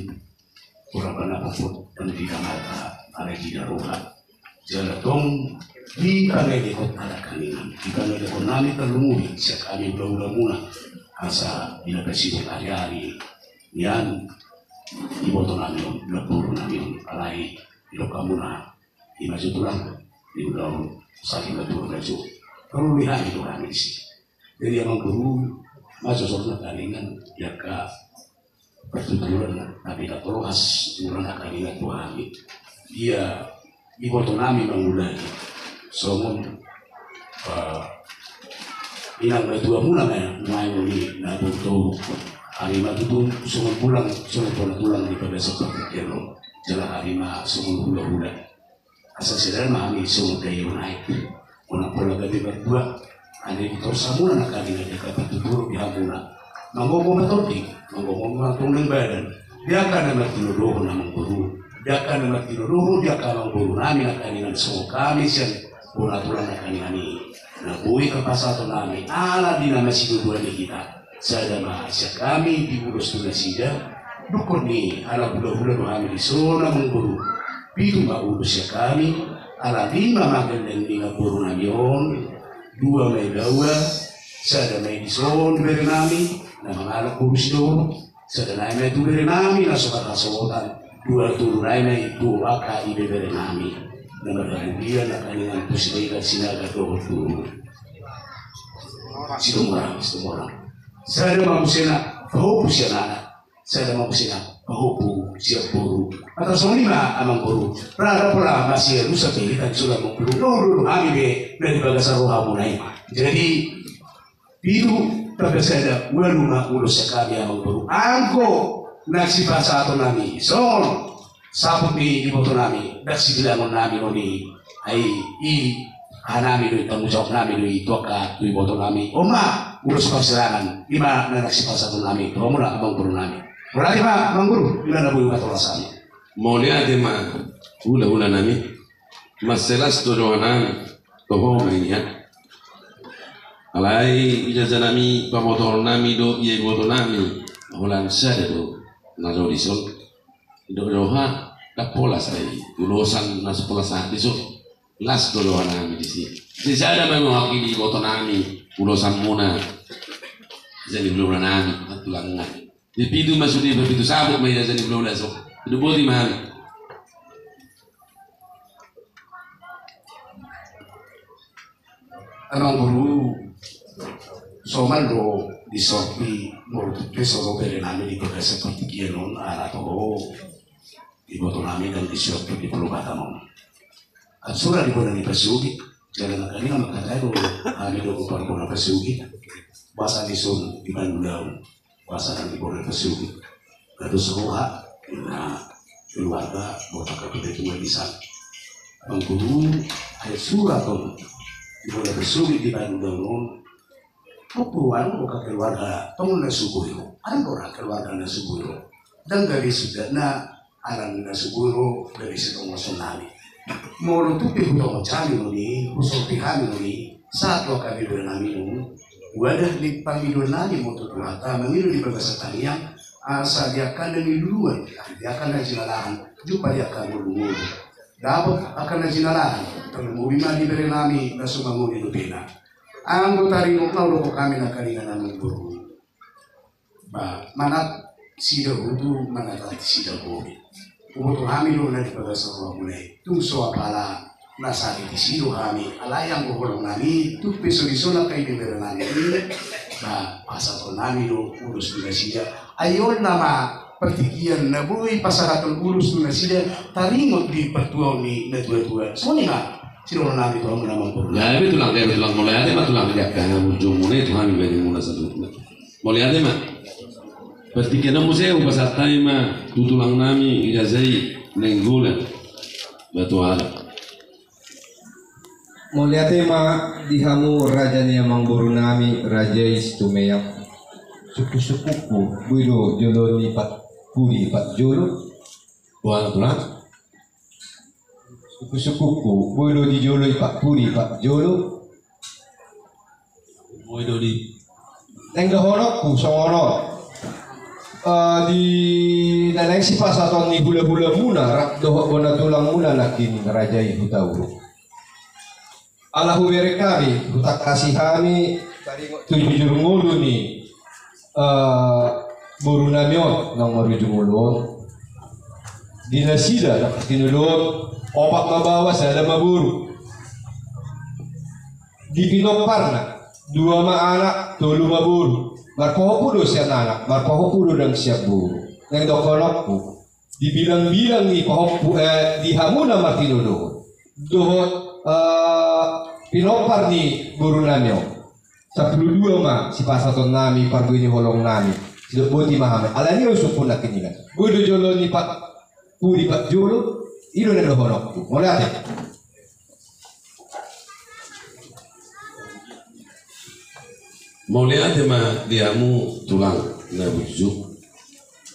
Hurang panapot dan di damata, ala di daroha. Jala tong dipangelehon nangkiningan, dipangelehon nami tarlumobi sian hami hulahula muna, asa di na pasidung ari-ari nian iboto nami on, namboru nami on. Alai didokhon hamuna, ima jo tulang, di ulaon saling batur na jo. Parlu ni hami do hami disi. Jadi amang guru, ma jo songon nangkiningan, ia ka Partuturan na pinatolhas muna nangkiningan tu hami. Ia iboto nami mangulai songon, eh, inang matua muna ma, nuaeng i na boru. Hami ma tutu songon tulang, songon bona tulang di bagasan partingkian on. Jala hami ma songon hulahula. Asa sada ma hami songon daion aek. Unang pola gabe mardua. Alai ditorus hamuna nangkiningan di angka partuturan di hamuna. Manggogo ma tondi, manggogo ma tongtong badan. Di angka na martinodohon amang boru. Di angka na martinodohon, di angka amang boru nami nangkiningan songon hami sian bona tulang nangkiningan i. Na boi tarpasahat hami ala di na masidodoan ni hita. Sada ma sian hami diulos tu nasida, dungkon ni ala hulahula do hami dison amang boru. Pitu ma ulos sian hami, ala lima ma gelleng ni namboru nami on, dua ma i baoa, sada ma i dison bere nami, na mangalap boru Sidoro, sada nai ma i tu bere nami na so marhasohotan, dua tolu nai ma i tu angka ibebere nami. Na marhamulian nangkiningan tu Siregar, Sinaga dohot tu Situmorang, Situmorang. Sada ma muse na pahompu sian anak, sada ma muse na pahompu sian boru. Asa songon i ma amang boru. Rada pola masialusan be hita dison amang boru. Dohot do hami be na di bagasan rohamuna i. Jadi pitu, tamba sada, ualu ma ulos sian hami amang boru. Anggo na sipasahaton nami songon saput ni iboto nami, ndang sibilangon nami on i, ai i aha nami do i, tanggung jawab nami do i tu angka tu iboto nami. On ma ulos parsirangan, ima na ndang sipasahaton nami tu hamuna amang boru nami. Mauliate ma amang boru, ima na boi hupatolhas hami. Mauliate ma hulahula nami. Mansai las do dohonon nami, toho ma i nian. Alai i jaja nami, pamotohon nami do ia iboto nami, holan sada do na ro dison. Dok doha, ndang pola sai ulosan na so pola sahat dison. Las do dohonon nami disi. Sisada ma mewakili iboto nami ulosan muna. Jadi hulahula nami, tulang nami. Di pitu ma sude, pitu saput ma i, jadi hulahula so. Pitu boti ma hami. Amang boru, somal do dison pe, molo tung pe so ro bere nami di bagasan partingkian on, ala toho iboto nami ndang dison pe di Pulo Batam on. Ansura di bona ni pasogit, jala nangkiningan mangkatai do hami dohot parbona pasogit. Boasa dison di Bandulaon. Boasa nang di bona ni pasogit. Gatus roha, na keluarga, botak ketua di sana. Amang boru, ai surat on di bona ni pasogit di Bandulaon on. Pupuru, adong do keluarga tong na so boi ro, adong do ra keluarga na so boi ro. Ndang gabe suda na, ala na so boi ro gabe sitongoson nami. Molo tung pe hutongon hami nuni, husorti hami nuni, sahat tu angka bere nami nuni, wadah ni pangidoan nami ma tu Tuhanta, mangido di bagasan tangiang, asa di angka na niluluan, di angka na jinalahan, jumpa di angka ngolungolu. Dapot angka na jinalahan, tarlumobi ma di bere nami na so mangoli dope na. Anggo taringot na hudokhon hami nangkiningan, amangboru, ba manat sida hutu, manat sida boi. Huboto hami do na di bagasan rohamuna i, tung so apala na sahali disi do hami, alai anggo holong nami tung pe so dison angka ibebere nami i, ba pasahaton nami do ulos tu nasida. Ai on nama partingkian na boi pasahaton ulos tu nasida, taringot di partuaon ni natuatua. Songon i ma sidohonon nami tu hamuna, amangboru. Gabe tulang, gabe tulang, mauliate ma tulang di angka ujungmuna i tu hami, baenmuna saluhutna. Mauliate ma. Partingkian on muse hupasahat hami ma tu tulang nami i, Raja i Nainggolan Batualang. Mauliate ma di hamu raja ni amangboru nami, Raja i Situmeang. Sungkunsungkunku, boi do jolo ni pat-, pudi patjolo. Boha tulang? Sungkunsungkunku, boi do di jolo i pat-, pudi patjolo. Boi do di. Naeng dohononku songon on. Eh, di na naeng sipasahaton ni hulahulamuna rap dohot bona tulangmuna nangkin, Raja i Hutauruk. Ala hubereng hami, hutangkasi hami taringot tu jujur ngolu ni, eh, boru nami on naung marujung ngolu on. Di nasida na partinodolo on, opat ma baoa, sada ma boru. Di pinomparna, dua ma anak, tolu ma boru. Marpahompu do sian anak, marpahompu do nang sian boru. Naeng dohononku, di bilangbilang ni pahompu, eh, di hamu na martinodolo on dohot, eh, pinompar ni boru nami on, sampulu dua ma sipasahaton nami parbue ni holong nami. Sidok boti ma hami. Alani i usungkun nangkiningan, boi do jolo ni pat-, pudi patjolo. I do na dohononku. Mauliate. Mauliate ma di hamu tulang na burju.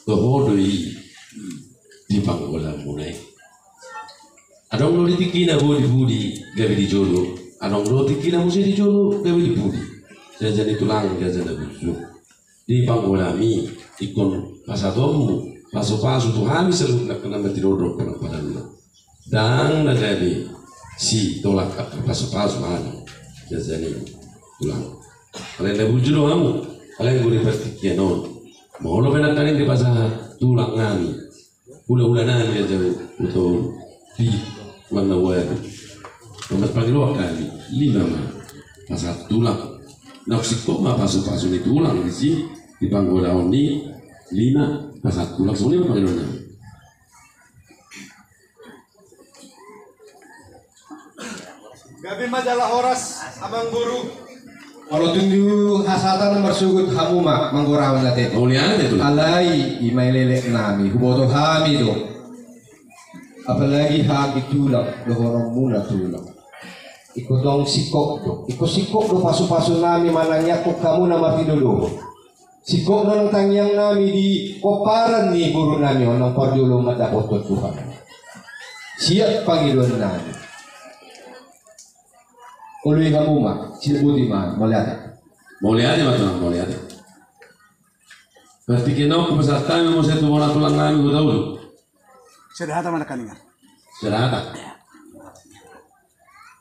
Toho do i di panggolaanmuna i. Adong do di tingkina boi di pudi gabe di jolo, adong do tingkina muse di jolo gabe di pudi. Raja ni tulang, raja na burju. Di panggola nami ingkon pasahatonmu pasupasu tu hami saluhutna angka na martinodolo, padan-padanna. Ndang na gabe sitolak angka pasupasu hami, raja ni tulang. Alai na burju do hamu, alai anggo di partingkian on, molo pe nangkaning dipasahat tulang nami, hulahula nami, raja ni tulang, di warna wadu. Tomas pangidoan hami, lima ma pasahat tulang. Naung singkop ma pasupasu ni tulang disi, di panggolaon i, lima pasahat tulang. Songon i ma pangidoan nami. Gabe ma jala horas, amangboru. Molo tung do hasahatan, marsogot hamu ma manggorahon na tete. Mauliate tulang. Alai i ma i lelek nami, huboto hami do. Apalagi hami tulang, dohononmuna tulang, ingkon naung singkop do, ingkon singkop do pasupasu nami manangiangkon hamu na martinodolo. Singkop do nang tangiang nami di pomparan ni boru nami on, naung parjolo mandapothon Tuhan. Siap pangidoan nami. Olo i hamu ma, sidok boti ma. Mauliate. Mauliate ma tulang, mauliate. Partingkian on hupasahat hami ma muse tu bona tulang nami Hutauruk. Sada hata ma nangkaningan. Sada hata.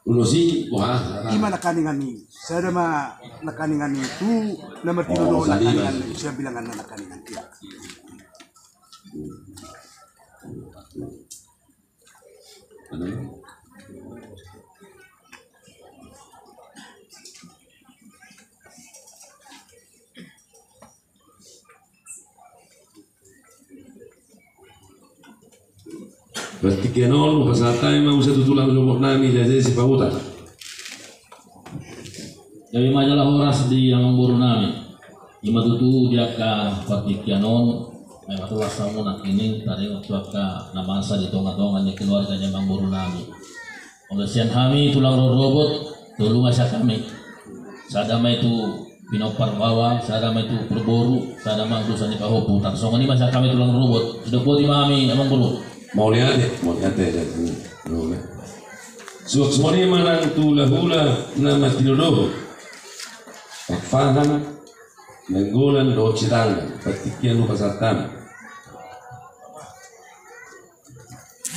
Ulos i boha sada hata? I ma nangkaningan i. Sada ma nangkaningan i tu na martinodolo. Oh, sada i ma nangkaningan i. Sian bilangan na nangkaningan i. Partingkian on hupasahat hami ma muse tu tulang jomot nami, Raja i Sipahutar. Gabe ma jala horas di amangboru nami. I ma tutu di angka partingkian on, ai ma tulang hamu nangkining taringot tu angka na masa di tongatonga ni keluarga ni amangboru nami. Molo sian hami tulang rorobot, tolu ma sian hami. Sada ma i tu Pinompar bawang, sada ma tu parboru, sada ma tu sani pahompu. Tarsongon i ma sian hami tulang rorobot. Sudah boti ma hami, amang boru. Mauliate, mauliate. Suang songon i ma nang tu hulahula na martinodohon. Pakpahan, Nainggolan dohot Sitanggang, partingkian hupasahat hami.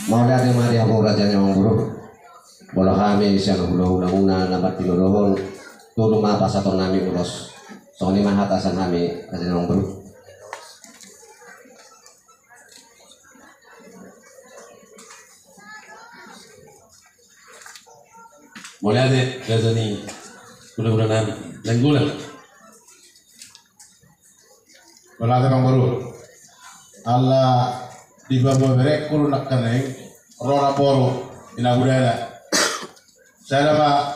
Mauliate ma di hamu raja ni amang boru. Molo hami sian hulahulamuna na martinodohon, tolu ma pasahaton nami ulos. Songon i ma hata sian hami raja ni amang boru. Mauliate, raja ni hulahula nami, Nainggolan. Mauliate amang boru. Ala di babua berengku do nangkaning, ro na boru, inabudana. Sada ma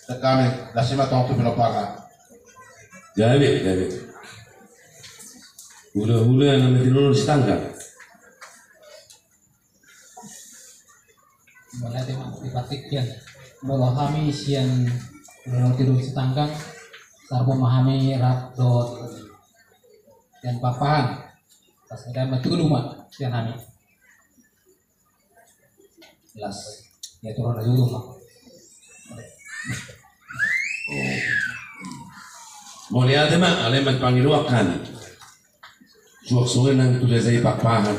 sian hami, las i ma tong tu pinomparna. Gabe, gabe. Hulahula na martinodohon Sitanggang. Mauliate ma di partingkian. Molo hami sian hulahula na martinodohon Sitanggang, tarlumobi ma hami rap dohot sian Pakpahan. Pas ada ma tolu ma sian hami. Las. Ia tu roda jolo ma. Mauliate ma, alai marpangidoan hami. Suang songon i nang tu raja i Pakpahan.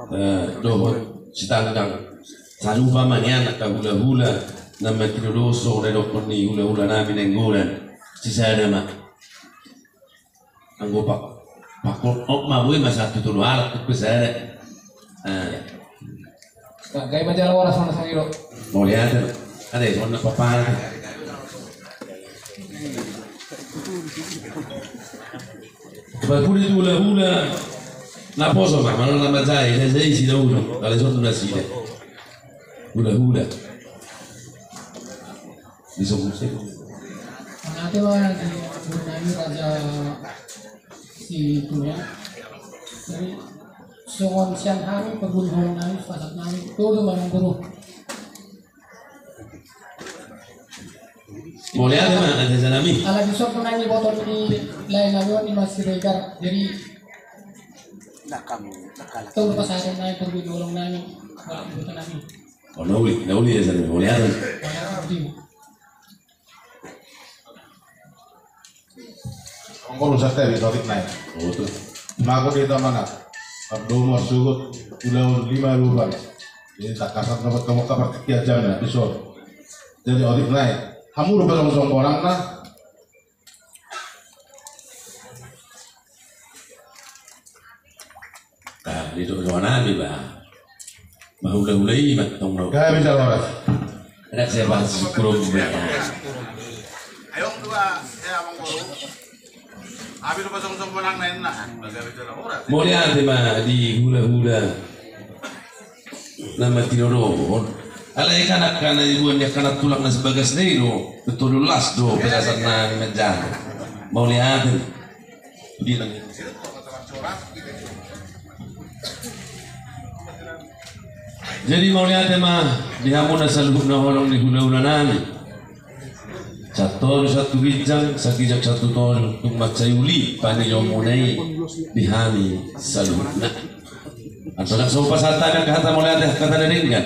Eh, dohot Sitanggang. Sarupa ma nian angka hulahula na martinodohon songon na nidokkon ni hulahula nami Nainggolan. Sisada ma. Anggo pak, pak, op ma boi ma sahat tu tolu halak tu pe sada. Ah. Gabe ma jala horas ma na sangiro. Mauliate. Ate, songon na papahan. Parpudi tu hulahula. Naposo ma, manang na marjae, na jae si daulu. Kale songon nasida. Hulahula. Disebut sih. Mauliate ma di guru nami Raja Situya. Jadi songon sian hami parguru holong nami, pasahat nami, tolu ma amang boru. Mauliate ma raja nami. Ala dison nang iboto ni lae nami on i ma Siregar. Jadi tolu pasahaton nami parguru holong nami. Mauliate nami. Oh, na uli, na uli ya, Sari. Mauliate. Mauliate. Anggo rusak tadi, sotik naik. Oh, tu. Mako di tamana. Abdo masugut, ulaon lima luban. Jadi tak kasar dapat kamu kabar tiga jam ya, di sore. Jadi otik naik. Hamu rupa sama-sama orang nah. Ah, di tu doa nami ba. Mahula-hula i matong lo. Gabe jala horas. Enak saya bahas kurung be. Ayo dua, ya, Bang Guru. Habis apa song-song bonang lain lah. Gabe jala horas. Mauliate ma di hula-hula. Na martinodohon. Alai kan angka na dibuat ni angka na tulang na sibagas na i do. Betul las do penjelasan na manjaha. Mauliate. Dia nang. Jadi mauliate ma di hamuna saluhutna holong ni hula-hula nami. Satoru satu ginjang, saginjang satu toru, tung mansai uli pangidoanmuna i di hami saluhutna. Antong ndang so pasahat hami angka hata mauliate, hata na denggan.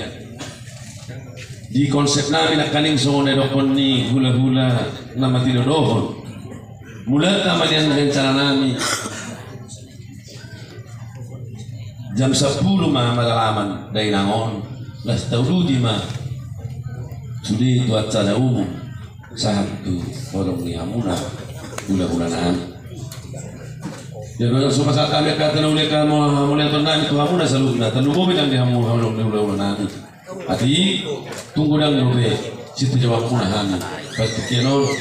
Di konsep nami nangkaning songon na didokkon ni hula-hula na matinodohon. Mulanta ma nian rencana nami. Jam sampulu ma madalaman dainang on, las tauduti ma sude tu acara umum sahat tu holong ni hamuna hula-hula nami. Jadi ndang so pasahat hami angka hata na uli, angka mauliate nami tu hamuna saluhutna, tarlumobi nang di hamu holong ni hula-hula nami. Ate, tung godang dope sitijawanmuna hami. Partingkian on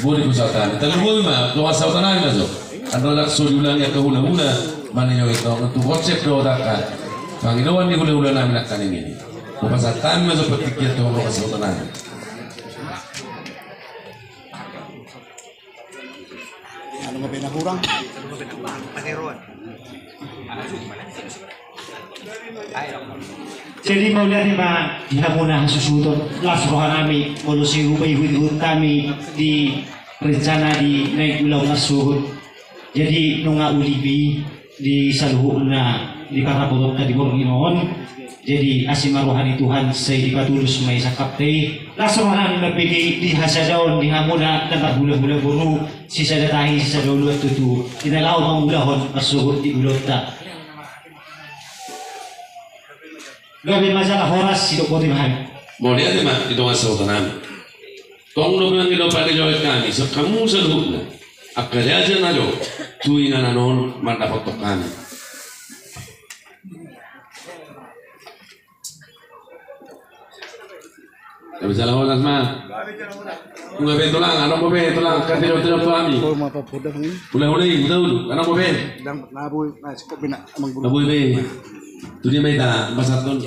boi dipasahat hami. Tarlumobi ma dongan sahuta nami na so. Andorang so diulangi angka hula-hula. Manang jo i tong tu konsep dohot angka pangidoan ni hula-hula nami nangkaning i. Hupasahat hami ma jo partingkian tu dongan sahuta nami. Anu ma pe na hurang. Jadi mauliate ma di hamuna hasuhuton, las roha nami molo sai hupaihut-ihut hami di rencana di naeng ulaon marsogot. Jadi nunga ulipi di saluhutna di parrapotonta di borngin on. Jadi asi ma roha ni Tuhan sai dipatulus ma i sangkapta i. Las roha nami mambege di hasadaon di hamuna na marhulahula boru, sisada tahi sisada uluan tutu di na laho mangulahon marsogot di ulaonta. Gabe ma jala horas, sidok boti ma hami. Mauliate ma di dongan sahuta nami. Tong do mangido pangidon hami sian hamu saluhutna, angka jala na jo tu inganan on mandapothon hami. Gabe jala horas ma. Nunga be tulang, adong be tulang, angka tiro tiro tu hami. Hulahula i, huta ulu, adong be. Ndang boi be. Tu dia ma hita pasahathon.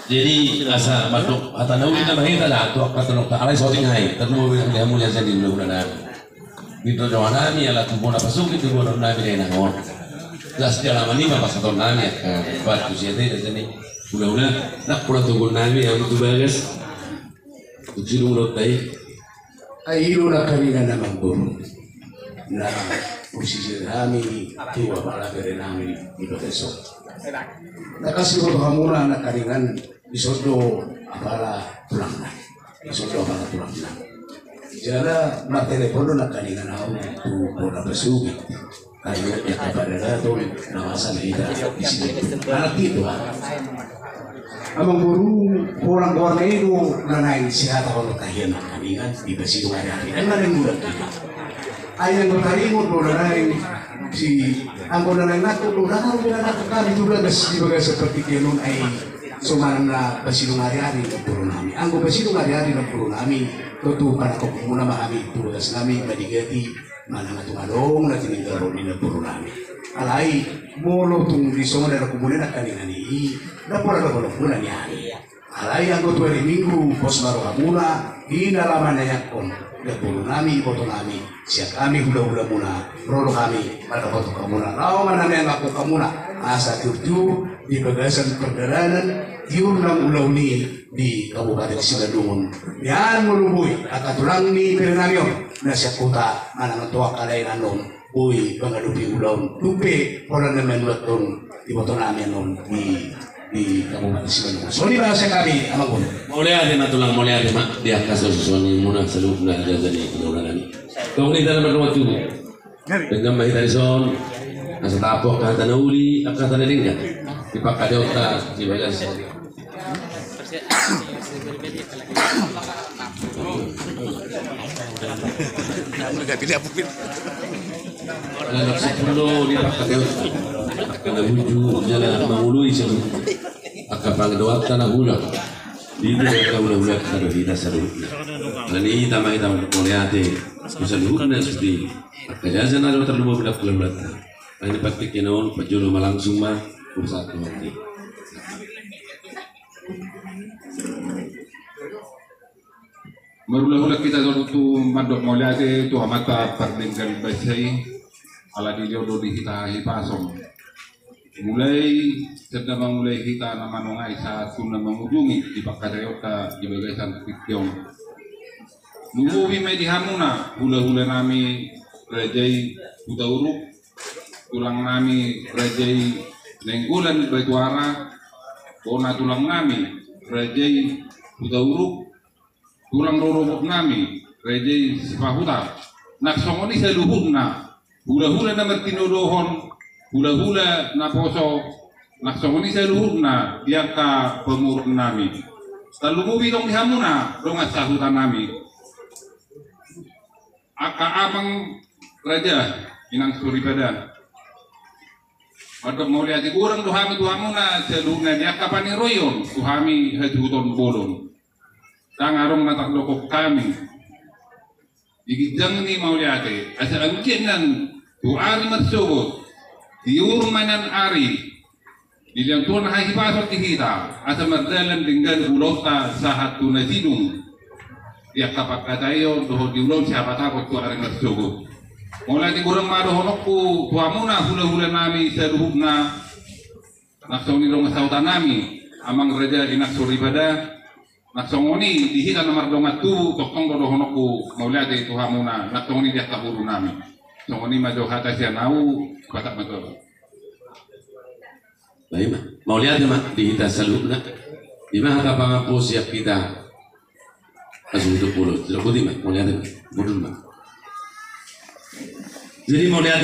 Jadi asa mandok hata na uli nama hita da tu angka tano ta alai soting hai tano uli nama dia mulia jadi uli uli nama. Minta doa nami ala tu bona pasungkit tu bona nami dena hon. Jas dia lama ni ma pasahathon nami angka batu siate jadi uli uli nak pula tu bona nami yang tu bagas. Sidung dohot i. Ai i do na hami na mangguru na husisir hami tu apala bere nami di bagas on. Na kasi do hamuna na karingan di son do apala tulangna. Di son do apala tulangna. Jala martelepon do na karingan au tu bona pasungkit. Ayo, ya, kepada Dato, nama saya Ida, di sini. Anak itu, ah. Amang boru, orang keluarga itu, na naeng sihata orang kahian, kami kan, di besi itu ada. Kan ada yang udah kita. Ayo, yang bertaringut, orang lain, si, anggo na naeng nakut, orang tahu, orang nakut, kami juga, besi, juga seperti dia, non, ai, somalna, besi, hari-hari, dapur nami. Anggo besi, hari-hari, dapur nami. Tutu, pada kau, muna, mahami, tugas nami, madigati, Manang tung adong na tininggalhon ni namboru nami. Alai molo tung di songon na kumune na kaningan i, na pola dohonon muna ni ari. Alai anggo tu ari Minggu pos ma rohamuna di na laho manayangkon namboru nami, iboto nami, sian hami hulahula muna, ro do hami mandapothon hamuna, laho manayangkon hamuna asa tiur-tiur di bagasan pardalanan tiur na mangulahon i di Kabupaten Simalungun. Nian molo boi angka tulang ni bere nami on na sian huta manang tu angka lae na on boi mangadopi ulaon tung pe pola na manuathon iboto nami on di, di Kabupaten Simalungun. Songon i ma sian hami, amang boru. Mauliate ma tulang, mauliate ma di angka susuon muna saluhutna di raja ni hulahula nami. Tong hita na mardongan tubu. Denggan ma hita dison asa tapuak angka hata na uli, angka hata na denggan di pangkataionta di bagas. Anak sipullo di pangkataionta, angka na burju jala mangului saluhutna, angka pangidoanta na hula. Di hita angka hulahulanta do hita saluhutna. Alani i hita ma hita mauliate tu saluhutna sude. Angka jala na ro tarlumobi na hulahulanta. Alani i partingkian on parjolo ma langsung ma urusan Tuhan i. Marhulahula hita songon tu mandok mauliate tu Amanta pardenggan basa i. Ala dilehon do di hita hahipason. Mulai sian na mangulahon hita na manongai sahat tu na mangujungi di pangkataionta di bagasan tingki on. Lumobi ma i di hamuna hulahula nami raja i Hutauruk, tulang nami raja i Nainggolan Batuara, bona tulang nami raja i Hutauruk, tulang rorobot nami raja i Sipahutar. Nang songon i saluhutna hulahula na martinodohon, hulahula naposo, nang songon i saluhutna di angka pamoruon nami. Tarlumobi tong di hamuna dongan sahuta nami, angka amang raja, inang soripada. Mandok mauliate godang do hami tu hamuna saluhutna di angka paniroion tu hami hasuhuton bolon. Ndang adong na tardokon hami di ginjang ni mauliate asa anggiat nian tu ari marsogot, tiur ma nian ari, dilehon Tuhan hahipason di hita asa mardalan denggan ulaonta sahat tu na sidung di angka pangkataion dohot di ulaon sihabatahon tu ari marsogot. Mauliate godang ma dohononku tu hamuna hulahula nami saluhutna. Nang songon i dongan sahuta nami, amang raja, inang soripada. Nang songon i di hita na mardongan tubu, tongtong do dohononku mauliate tu hamuna, nang songon i di angka boru nami. Songon i ma jo hata sian au, patap ma jo. Baik ma, mauliate ma di hita saluhutna. Di ma hata pangampu sian hita. Langsung tu pulu, tidak putih ma, mauliate ma. Boru ma. Jadi mauliate.